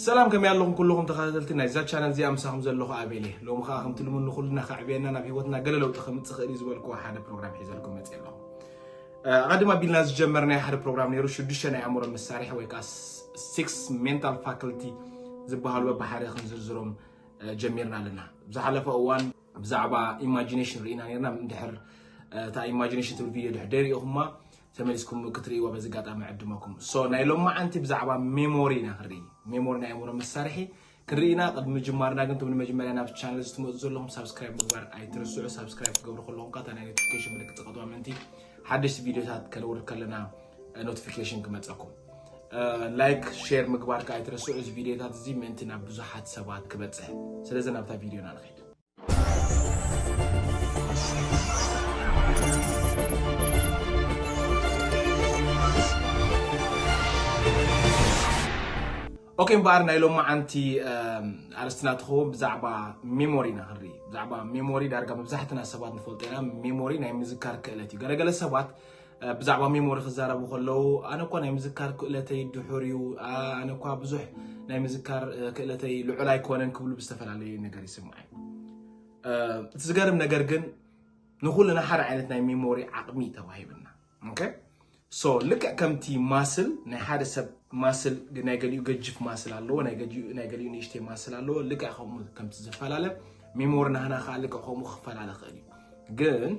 ሰላም፣ ከመይ ኣለኹም ኩልኹም ተኸታተልቲ ናይዛ ቻነል እዚኣ? ምሳኹም ዘለኹ ኣቤል እየ። ሎሚ ኸኣ ከምቲ ልሙድ ንኹልና ከዕብየና፣ ናብ ህይወትና ገለ ለውጢ ከምጽእ ይኽእል እዩ ዝበልኩዎ ሓደ ፕሮግራም ሒዘልኩም መጽእ ኣለኹ። እ፣ ኣቐድም ኣቢልና ዝጀመርናዮ ሓደ ፕሮግራም ነይሩ፣ ሽዱሽተ ናይ ኣእምሮ መሳርሒ ወይ ከኣ ስ-፣ ሲክስ ሜንታል ፋክልቲ ዝበሃሉ በብሓደ ክንዝርዝሮም፣ እ፣ ጀሚርና ኣለና። ብዝሓለፈ እዋን ብዛዕባ ኢማጂኔሽን ርኢና ነይርና። እንድሕር፣ እ፣ እታ ኢማጂኔሽን ትብል ቪድዮ ድሕር ደይርኢኹማ፣ ተመሊስኩም ክትርእይዋ በዚ ኣጋጣሚ ዕድመኩም። ሶ፣ ናይ ሎማዓንቲ ብዛዕባ ሜሞሪ ኢና ክንርኢ። ሜሞሪ ናይ ኣእምሮ መሳርሒ ክንርኢ ኢና። ቅድሚ ምጅማርና ግን፣ እቶም ንመጀመርያ ናብቲ ቻነል እዚ ትመጹ ዘለኹም፣ ሳብስክራይብ ምግባር ኣይትርስዑ። ሳብስክራይብ ክትገብሩ ከለኹም ከኣ እታ ናይ ኖቲፊኬሽን ምልክት ጽቐጥዋ ምእንቲ ሓደሽቲ ቪድዮታት ከነውርድ ከለና፣ እ፣ ኖቲፊኬሽን ክመጸኩም። እ፣ ላይክ፣ ሼር ምግባር ከኣ ኣይትረስዑ። እዚ ቪድዮታት እዚ ምእንቲ ናብ ብዙሓት ሰባት ክበጽሕ። ስለዚ ናብታ ቪድዮና ንኸይድ። ኦኬ፣ እምበኣር ናይ ሎማዓንቲ፣ እም፣ ኣርእስትና ትኸውን ብዛዕባ ሜሞሪ ኢና ክንርኢ። ብዛዕባ ሜሞሪ ዳርጋ መብዛሕትና ሰባት ንፈልጦ ኢና። ሜሞሪ ናይ ምዝካር ክእለት እዩ። ገለገለ ሰባት፣ እ፣ ብዛዕባ ሜሞሪ ክዛረቡ ከለዉ፣ "ኣነ እኳ ናይ ምዝካር ክእለተይ ድሑር እዩ፣ ኣ-፣ ኣነ እኳ ብዙሕ ናይ ምዝካር፣ እ፣ ክእለተይ ልዑል ኣይኮነን" ክብሉ ብዝተፈላለዩ ነገር ይስምዓይ። እ፣ እቲ ዝገርም ነገር ግን ንኹልና ሓደ ዓይነት ናይ ሜሞሪ ዓቕሚ ተዋሂብና። ኦኬ? ሶ፣ ልክዕ ከምቲ ማስል፣ ናይ ሓደ ሰብ ማስል፣ ናይ ገሊኡ ገጅፍ ማስል ኣለዎ፣ ናይ ገሊኡ፣ ናይ ገሊኡ ንእሽተይ ማስል ኣለዎ። ልክዕ ከምኡ ከምቲ ዝፈላለ፣ ሜሞሪ ናህና ከኣ ልክዕ ከምኡ ክፈላለ ይኽእል እዩ። ግን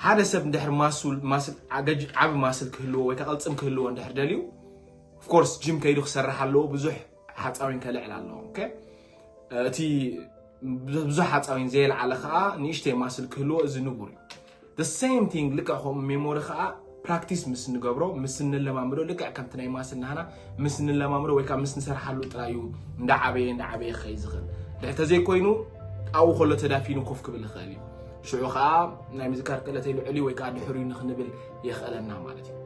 ሓደ ሰብ እንድሕር ማሱል፣ ማስል፣ ዓ-፣ ገጅ-፣ ዓቢ ማስል ክህልዎ ወይ ከኣ ቅልጽም ክህልዎ እንድሕር ደልዩ፣ ኦፍ ኮርስ፣ ጂም ከይዱ ክሰርሕ ኣለዎ፣ ብዙሕ ሓጻዊን ከልዕል ኣለዎ። ኦኬ? እቲ ብዙ-፣ ብዙሕ ሓጻዊን ዘየልዓለ ከኣ ንእሽተይ ማስል ክህልዎ፣ እዚ ንቡር እዩ። The same thing፣ ልክዕ ከምኡ ሜሞሪ ከኣ ፕራክቲስ ምስ ንገብሮ፣ ምስ እንለማምዶ፣ ልክዕ ከምቲ ናይ ማስል ናህና ምስ እንለማምዶ ወይ ከኣ ምስ ንሰርሓሉ ጥራይ እዩ እንዳዓበየ፣ እንዳዓበየ ክኸይድ ዝኽእል። ድሕር ተዘይኮይኑ፣ ኣብኡ ከሎ ተዳፊኑ ኮፍ ክብል ይኽእል እዩ። ሽዑ ከኣ ናይ ምዝካር ክእለተይ ልዑል እዩ ወይ ከኣ ድሑር እዩ ንኽንብል የኽእለና ማለት እዩ።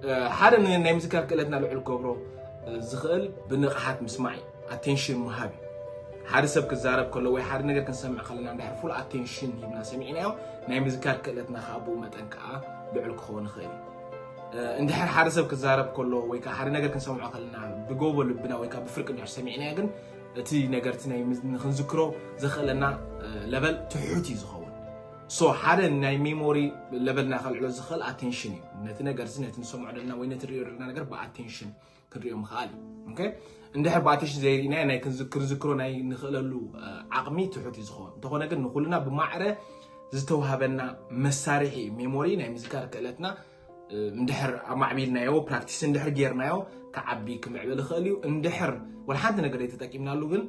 እ፣ ሓደ ን-፣ ናይ ምዝካር ክእለትና ልዑል ክገብሮ፣ እ፣ ዝኽእል ብንቕሓት ምስማዕ እዩ። ኣቴንሽን ምሃብ እዩ። ሓደ ሰብ ክዛረብ ከሎ ወይ ሓደ ነገር ክንሰምዕ ከለና እንድሕር ፉል ኣቴንሽን ሂብና ሰሚዕናዮ፣ ናይ ምዝካር ክእለትና ከኣ ብኡ መጠን ከኣ ልዑል ክኸውን ይኽእል እዩ። እ፣ እንድሕር ሓደ ሰብ ክዛረብ ከሎ ወይ ከኣ ሓደ ነገር ክንሰምዖ ከለና ብጎቦ ልብና ወይ ከኣ ብፍርቂ እንድሕር ሰሚዕናዮ ግን እቲ ነገር እቲ ናይ ምዝ-፣ ንኽንዝክሮ ዘኽእለና፣ እ፣ ለቨል ትሑት እዩ ዝኸውን። ሶ፣ ሓደ ናይ ሜሞሪ ለቨልና ከልዕሎ ዝኽእል ኣቴንሽን እዩ። ነቲ ነገር እዚ፣ ነቲ ንሰምዖ ዘለና ወይ ነቲ ንሪኦ ዘለና ነገር ብኣቴንሽን ክንሪኦ ምኽኣል እዩ። ኦኬ? እንድሕር ብኣቴንሽን ዘይርኢናዮ ናይ ክንዝ-፣ ክንዝክሮ ናይ ንኽእለሉ፣ እ፣ ዓቕሚ ትሑት እዩ ዝኸውን። እንተኾነ ግን ንኹልና ብማዕረ ዝተዋህበና መሳርሒ እዩ። ሜሞሪ ናይ ምዝካር ክእለትና፣ እ፣ እንድሕር ኣማዕቢልናዮ፣ ፕራክቲስ እንድሕር ጌርናዮ፣ ክዓቢ ክምዕብል ይኽእል እዩ። እንድሕር ወላ ሓንቲ ነገር ዘይተጠቂምናሉ ግን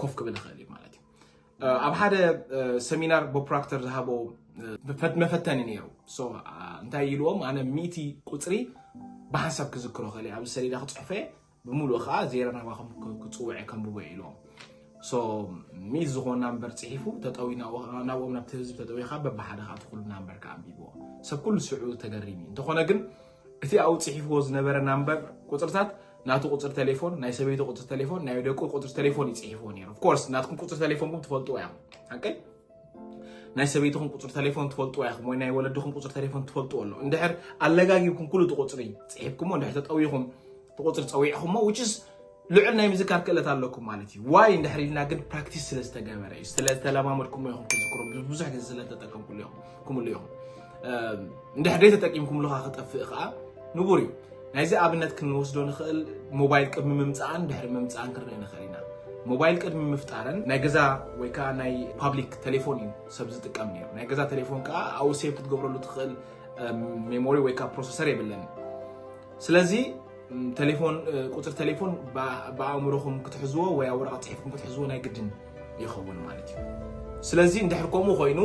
ኮፍ ክብል ይኽእል እዩ ማለት እዩ። እ፣ ኣብ ሓደ፣ እ፣ ሰሚናር ቦብ ፕሮክተር ዝሃቦ፣ እ፣ መፈት-፣ መፈተኒ ነይሩ። ሶ፣ ኣ፣ እንታይ ኢልዎም? ኣነ ሚእቲ ቁጽሪ ብሓንሳብ ክዝክሮ ክእል እየ። ኣብዚ ሰሌዳ ክጽሕፎ እየ፣ ብምሉኡ ከኣ ዜሮ ናባኹም ክ-፣ ክጽውዕ እየ፣ ከንብቦ እየ ኢልዎም። ሶ፣ ሚእቲ ዝኾን ናምበር ጽሒፉ፣ ተጠዊ ናብኡ-፣ ናብኦም ናብቲ ህዝቢ ተጠዊ ከኣ በብሓደ ከኣ እቲ ኩሉ ናምበር ከኣ ኣንቢብዎ። ሰብ ኩሉ ስዑ ተገሪሙ እዩ። እንተኾነ ግን፣ እቲ ኣብኡ ጽሒፍዎ ዝነበረ ናምበር ቁጽርታት፣ ናቱ ቁጽሪ ቴሌፎን፣ ናይ ሰበይቱ ቁጽሪ ቴሌፎን፣ ናይ ደቁ ቁጽሪ ቴሌፎን እዩ ጽሒፍዎ ነይሩ። ኦፍ ኮርስ፣ ናትኩም ቁጽሪ ቴሌፎንኩም ትፈልጥዎ ኢኹም። ሓቀይ? ናይ ሰበይትኹም ቁጽሪ ቴሌፎን ትፈልጥዎ ኢኹም፣ ወይ ናይ ወለድኹም ቁጽሪ ቴሌፎን ትፈልጥዎ ኣሎ። እንድሕር ኣለጋጊብኩም ኩሉ እቲ ቁጽሪ ጽሒፍኩሞ፣ እንድሕር ተጠዊኹም እቲ ቁጽሪ ጸዊዕኹሞ፣ which is ልዑል ናይ ምዝካር ክእለት ኣለኩም ማለት እዩ። ዋይ እንድሕር ኢልና ግን ፕራክቲስ ስለ ዝተገበረ እዩ፣ ስለ ዝተለማመድኩሞ ኢኹም ትዝክሩ፣ ብዙሕ ግዜ ስለ ተጠቀምኩሉ ኢኹም፣ ኩምሉ ኢኹም። እም፣ እንድሕር ደይ ተጠቂምኩምሉ ከኣ ክጠፍእ ከኣ ንቡር እዩ። ናይዚ ኣብነት ክንወስዶ ንኽእል፣ ሞባይል ቅድሚ ምምጻእን ድሕሪ ምምጻእን ክንርኢ ንኽእል ኢና። ሞባይል ቅድሚ ምፍጣረን ናይ ገዛ ወይ ከኣ ናይ ፓብሊክ ቴሌፎን እዩ ሰብ ዝጥቀም ነይሩ። ናይ ገዛ ቴሌፎን ከኣ ኣብኡ ሴቭ ክትገብረሉ ትኽእል፣ እም፣ ሜሞሪ ወይ ከኣ ፕሮሰሰር የብለንን። ስለዚ፣ ም፣ ቴሌፎን፣ እ፣ ቁጽሪ ቴሌፎን ብኣ-፣ ብኣእምሮኹም ክትሕዝዎ ወይ ኣብ ወረቐት ጽሒፍኩም ክትሕዝዎ ናይ ግድን ይኸውን ማለት እዩ። ስለዚ እንድሕር ከምኡ ኮይኑ፣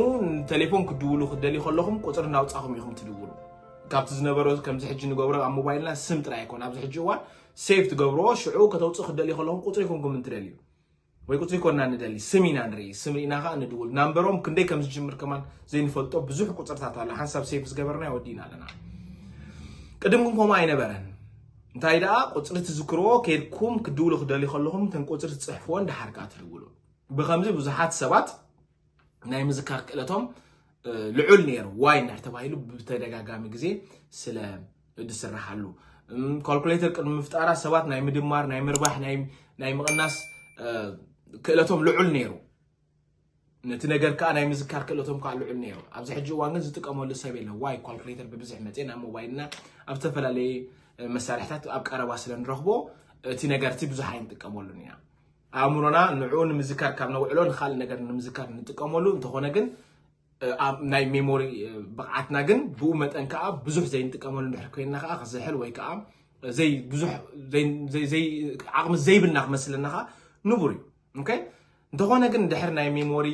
ቴሌፎን ክትድውሉ ክትደልዩ ከለኹም ቁጽሪ እናውጻኹም ኢኹም ትድውሉ። ካብቲ ዝነበሮ ከምዚ ሕጂ ንገብሮ ኣብ ሞባይልና ስም ጥራይ ኣይኮን። ኣብዚ ሕጂ እዋን ሴቭ ትገብርዎ፣ ሽዑ ከተውጽኡ ክትደልዩ ከለኹም ቁጽሪ ይኹንኩም እንትደልዩ። ወይ ቁጽሪ ኮና ንደሊ፣ ስም ኢና ንርኢ። ስም ርኢና ከኣ ንድውል። ናምበሮም ክንደይ ከም ዝጅምር ከማን ዘይንፈልጦ ብዙሕ ቁጽርታት ኣሎ። ሓንሳብ ሴቭ ዝገበርና ወዲእና ኣለና። ቅድም ግን ከምኡ ኣይነበረን። እንታይ ደኣ፣ ቁጽሪ ትዝክርዎ፣ ከይድኩም ክድውሉ ክደልዩ ከለኹም፣ እተን ቁጽሪ ትጽሕፍዎን ደሓር ከኣ ትድውሉ። ብኸምዚ ብዙሓት ሰባት ናይ ምዝካር ክእለቶም፣ እ፣ ልዑል ነይሩ። ዋይ እንድሕር ተባሂሉ ብተደጋጋሚ ግዜ ስለ ዝስርሓሉ። ካልኩሌተር ቅድሚ ምፍጣራ ሰባት ናይ ምድማር ናይ ምርባሕ ናይ ምቕናስ ክእለቶም ልዑል ነይሩ። ነቲ ነገር ከዓ ናይ ምዝካር ክእለቶም ከዓ ልዑል ነይሩ። ኣብዚ ሕጂ እዋን ግን ዝጥቀመሉ ሰብ የለን። ዋይ ካልኩሌተር ብብዝሕ መፅአ ናብ ሞባይልና ኣብ ዝተፈላለየ መሳርሕታት ኣብ ቀረባ ስለ ንረኽቦ እቲ ነገር እቲ ብዙሕ ኣይንጥቀመሉን ኢና። ኣእምሮና ንዕኡ ንምዝካር ካብ ነውዕሎ ንካልእ ነገር ንምዝካር ንጥቀመሉ እንተኾነ ግን ናይ ሜሞሪ ብቕዓትና ግን ብኡ መጠን ከዓ ብዙሕ ዘይንጥቀመሉ እንድሕር ኮይንና ከዓ ክዝሕል ወይ ከዓ ዓቕሚ ዘይብልና ክመስለና ከዓ ንቡር እዩ። እንተኾነ ግን ድሕር ናይ ሜሞሪ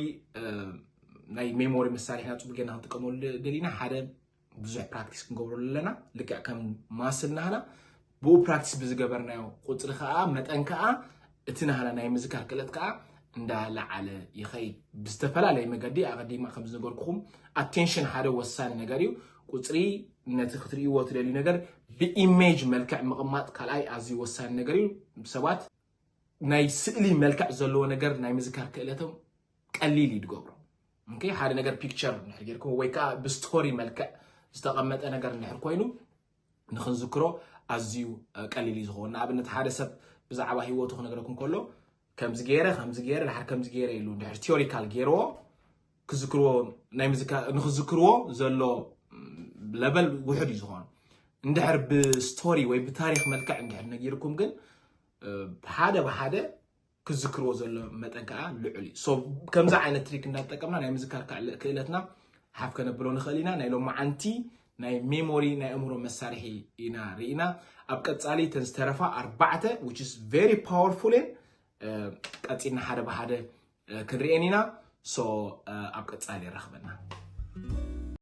ናይ ሜሞሪ መሳሪሕና ፅቡቅ ጌርና ክንጥቀመሉ ደሊና ሓደ ብዙሕ ፕራክቲስ ክንገብረሉ ኣለና። ልክዕ ከም ማስል ናህና ብኡ ፕራክቲስ ብዝገበርናዮ ቁፅሪ ከዓ መጠን ከዓ እቲ ናህና ናይ ምዝካር ክእለት ከዓ እንዳለዓለ ይኸይድ ብዝተፈላለየ መገዲ። ኣቐዲማ ከም ዝነገርኩኹም ኣቴንሽን ሓደ ወሳኒ ነገር እዩ። ቁፅሪ ነቲ ክትርእይዎ ትደልዩ ነገር ብኢሜጅ መልክዕ ምቕማጥ ካልኣይ ኣዝዩ ወሳኒ ነገር እዩ። ሰባት ናይ ስእሊ መልክዕ ዘለዎ ነገር ናይ ምዝካር ክእለቶም ቀሊል እዩ ዝገብሮ። ሓደ ነገር ፒክቸር ንድሕር ጌርኩም ወይ ከዓ ብስቶሪ መልክዕ ዝተቐመጠ ነገር እንድሕር ኮይኑ ንክንዝክሮ ኣዝዩ ቀሊል እዩ ዝኸውን። ንኣብነት ሓደ ሰብ ብዛዕባ ህይወቱ ክነግረኩም ከሎ ከምዚ ገይረ ከምዚ ገይረ ድሓር ከምዚ ገይረ ኢሉ ድሕር ቲዮሪካል ገይርዎ ክዝክርዎ ናይ ምዝካ ንክዝክርዎ ዘሎ ለበል ውሑድ እዩ ዝኾኑ። እንድሕር ብስቶሪ ወይ ብታሪክ መልክዕ እንድሕር ነጊርኩም ግን ሓደ ብሓደ ክዝክርዎ ዘሎ መጠን ከዓ ልዑል እዩ። ከምዚ ዓይነት ትሪክ እንዳተጠቀምና ናይ ምዝካር ክእለትና ሓፍ ከነብሎ ንኽእል ኢና። ናይ ሎማዓንቲ ናይ ሜሞሪ ናይ ኣእምሮ መሳርሒ ኢና ርኢና። ኣብ ቀፃሊ ተን ዝተረፋ ኣርባዕተ which is very powerful እየን ቀፂልና ሓደ ብሓደ ክንርኤን ኢና። So ኣብ ቀፃሊ ይራኽበና።